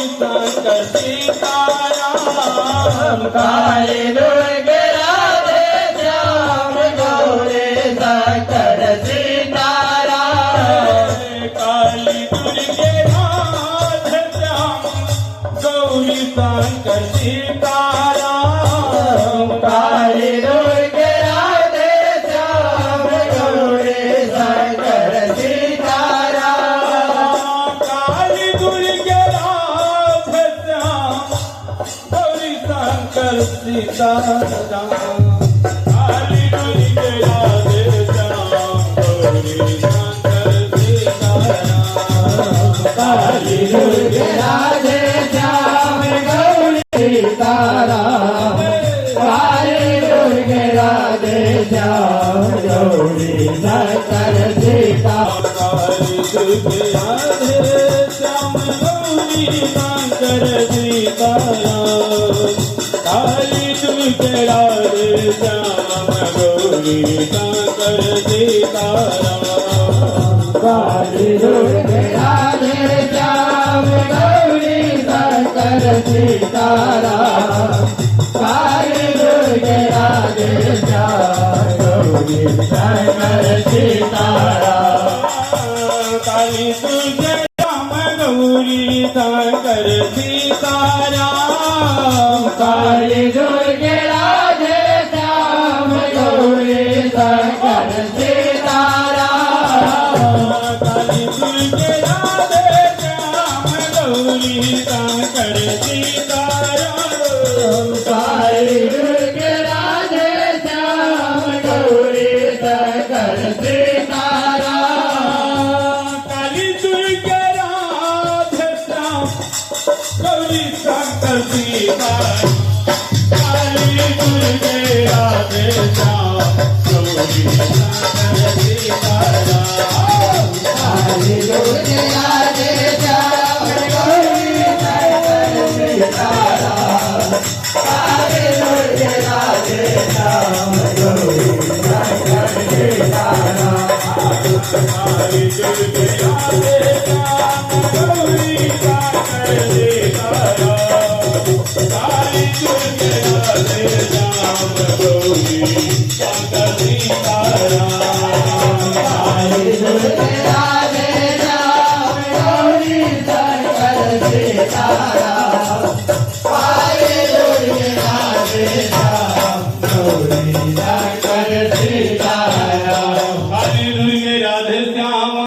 Shankar Sitaram. Kali Durga Radhe Shyam Gauri Shankar Sitaram. Kali Durga Radhe Shyam Gauri Shankar Sitaram. Kali Durga Radhe Shyam Gauri Shankar Sitaram. Kali Durga Radhe Shyam Gauri Shankar Sitaram. Kali Durga Radhe Shyam Gauri Shankar Sitaram. Kali Durga Radhe Shyam Gauri Sitaram. Kali Durga Radhe Shyam Gauri Shankar Sitaram. Kali Durga Radhe Shyam Gauri Shankar Sitaram. Kali Durga Radhe Shyam Gauri Shankar Sitaram. Kali Durga Radhe Shyam Gauri Shankar Sitaram. Kali Durga Radhe Shyam Gauri Shankar Sitaram. Kali Durga Ram Gauri Shankar Sitaram. Kali Durga Radhe Shyam Gauri Shankar Sitaram. Kali Durga Radhe Shyam Gauri Shankar Sitaram. Kali Durga Radhe Shyam Gauri Shankar Sitaram. Kali Durga Radhe Shyam Gauri Shankar Sitaram. Kali Durga Radhe Shyam Gauri Shankar Sitaram. Kali Durga Radhe Shyam Gauri Shankar Sitaram. Kali Durga Radhe Shyam Gauri Shankar Sitaram. Kali Durga Radhe